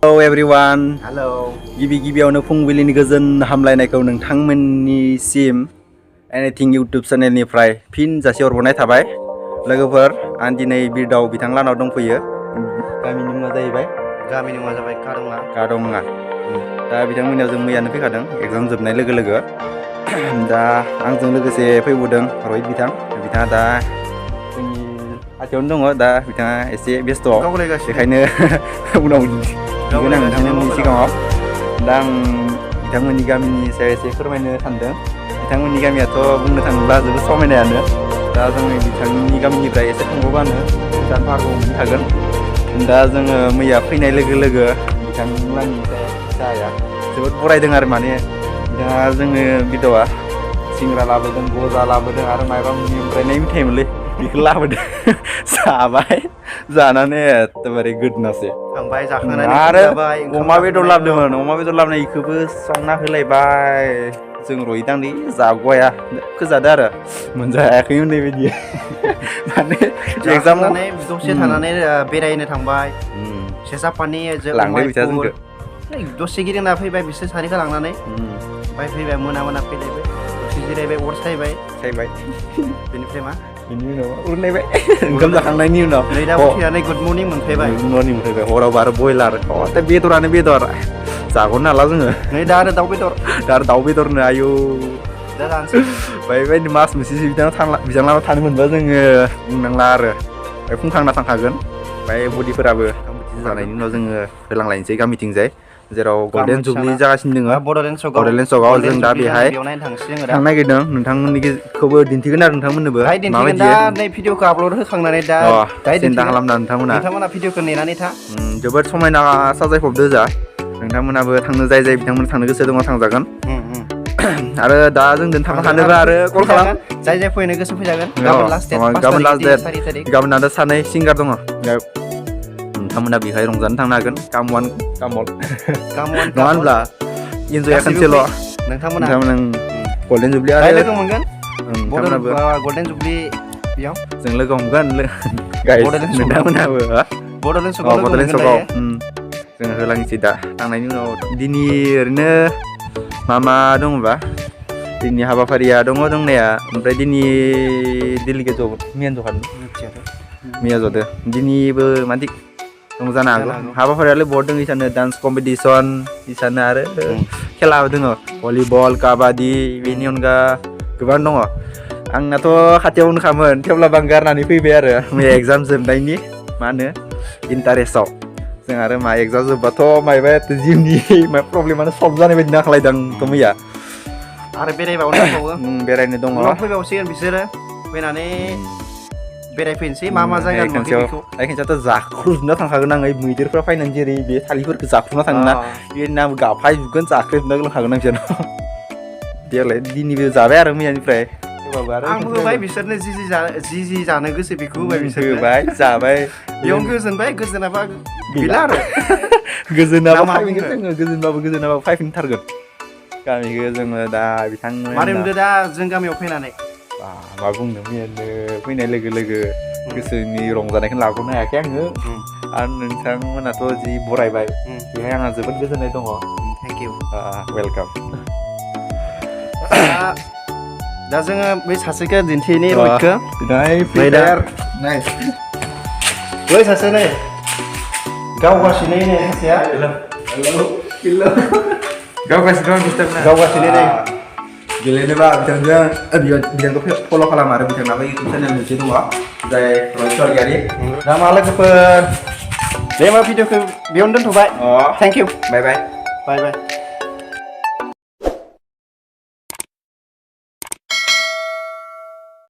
Hello everyone. Hello. गिबियावनो फुंबिलिनि गोजोन हामलायनायखौ नोंथांमोननिसिम एनिथिं इउट्युब चेनेलनिफ्राय फिन जासिहरनाय थाबाय। लोगोफोर आं दिनै बिरदाव बिथांलानाव दंफैयो। गामिनि मुङा जाहैबाय कादंला। दा बिथांमोननियाव जों मैयानो फैखादों एग्जाम जोबनाय लोगो लोगो। दा आंजों लोगोसे फैबावदों रहित बिथाङा दा जोंनि खाथियावनो दङ। दा बिथाङा एसे बेस्थ'आव बेखायनो उनाव आं नोंथांमोननि सिगाङाव दा आं बिथांमोननि गामिनि सायाव एसे फोरमायनो सानदों। बिथांमोननि गामियाथ' बुंनो थाङोब्ला जोबोद समायनायानो। दा जोङो बिथांनि गामिनिफ्राय एसे थांबावबानो भुटान पाहारखौ मोनहैखागोन। दा जोङो मैया फैनाय लोगो लोगो बिथांमोननि साया जोबोद बरायदों आरो माने बिथाङा जोङो बिदावा सिंग्रा लाबोदों, गजा लाबोदों आरो माबा ओमफ्राय मिथाइमोनलै बेखौ लाबोदों। जाबाय, जानानै एखेबारे गोदनासै थांबाय जाखांनानै आरो अमा बेदर लाबोदोंमोन। अमा बेदर लाबोनायखौबो संना होलायबाय। जों रहिदांलै जाग'या खोजादो आरो मोनजायाखैमोन बायदि। माने एग्जाम दसे थानानै बेरायनो थांबाय। सेसापानि लांदो बिथाङा जोंखौ दसे गिदिंना फैबाय बिसोर सानैखौ लांनानै। ओमफ्राय फैबाय मोना फैलायबाय दसे जिरायबाय अर सायबाय बेनिफ्राय मा बिनि उनाव उरलायबाय ओंखाम जाखांनायनि उनाव नै दा उथिनानै गुड मर्निं मोनफैबाय। हराव आरो बयलार बेदरानो बेदर जाग'नो हाला जोङो। नै दा आरो दाउ बेदरनो आयु दा जानोसै बेबायदि मास मोनसेसो बिथांनाव थानो मोनबा जोङो बुंनांला आरो फुंखांना थांखागोन। ओमफ्राय बडिफोराबो जानायनि उनाव जोङो होलांलायनोसै गामिथिंजाय जेराव गल्डेन जुबलि जागासिनो दङ बड'लेण्ड सकआव। जों दा बेहाय थांनो नागिरदों। नोंथांमोननिखौबो दिन्थिगोन आरो नोंथांमोननोबो माबायदि नै भिडिअखौ आपल'ड होखांनानै दा सिन्था खालामना नोंथांमोना भिडिअखौ नेनानै था। जोबोद समायना साजायफबदो जा। नोंथांमोनाबो थांनो जाय बिथांमोना थांनो गोसो दङ थांजागोन। आरो दा जों थांनो सानोबा आरो कल खालाम। जाय फैनो गोसो फैजागोन। गाबोन लास्ट डेट। गाबोन आरो सानै सिंगार दङ। नोंथांमोना बेहाय रंजानो थांनो हागोन। कामल नङा होनब्ला इन्जया खनसेल'। नोंथांमोना गल्डेन जुबलि आरो लोगो मोनगोन। गल्डेन जुबलि बेयाव जों लोगो हमगोन। नोंथांमोनाबो बड'लेण्ड सकआव जों होलांनोसै दा थांनायनि उनाव दिनै ओरैनो मा दङबा दिनै हाबाफारिया दङ दंनाया। ओमफ्राय दिनै डेलिगेट मैया जदो दिनैबो मादि रंजानो हागौ। हाबाफारियालाय बहुत दङ इसानो डान्स कम्पिटिसन इसानो आरो खेला दङ भलिबल काबादि बेनि अनगा गोबां दङ। आंनाथ' खाथियावनो खामोन थेवब्लाबो आं गारनानै फैबाय आरो मैया एग्जाम जोबनायनि मा होनो इन्टारेस्टआव। जों आरो मा एग्जाम जोब्बाथ' मायबा जिउनि मा प्रब्लेमानो सल्भ जानाय बायदि नाखालायदों आंथ' मैया। आरो बेरायनो दङ। फैबावसिगोन बिसोरो फैनानै बेरायफैनोसै मा जायगा खनसेयाथ' जाख्रुबना थांखागोन आं। मैदेरफ्रा फैनानै जेरै बे थालिरफोरखौ जाख्रुबना थाङोना बे नाम गाफाजोबगोन जाख्रेबना लोंखागोन आं बिसोरनाव। देलाय दिनैबो जाबाय आरो मैयानिफ्राय आंबो होबाय बिसोरनो जि जानो गोसो बेखौ होबाय बिसोरनो होबाय जाबाय। बेयावनो गोजोनबाय गोजोनाबा गैला आरो गोजोनाबाबो फैफिनथारगोन गामिखौ जोङो दा बिथांमोन मारै मोनदों दा जों गामियाव फैनानै मा बुंनो मैयानो फैनाय लोगो लोगो गोसोनि रंजानायखौ लाबोनो हायाखै आङो। आरो नोंथांमोनाथ' जि बरायबाय बेहाय आंहा जोबोद गोजोननाय दङ। Thank you welcome. दा जोङो बै सासेखौ दिन्थिनि रहितखौ बै सासे नै गावगासिनो नै सासेया गावगासिनो नै गेलेनोबा बिथांखौ फल' खालाम आरो बिथांनाबो इउटुब चेनेल मोनसे दङ जाय रहित सरगियारि। दा मा लोगोफोर दे मा भिडिअखौ बेयावनो दोनथ'बाय। Thank you bye bye.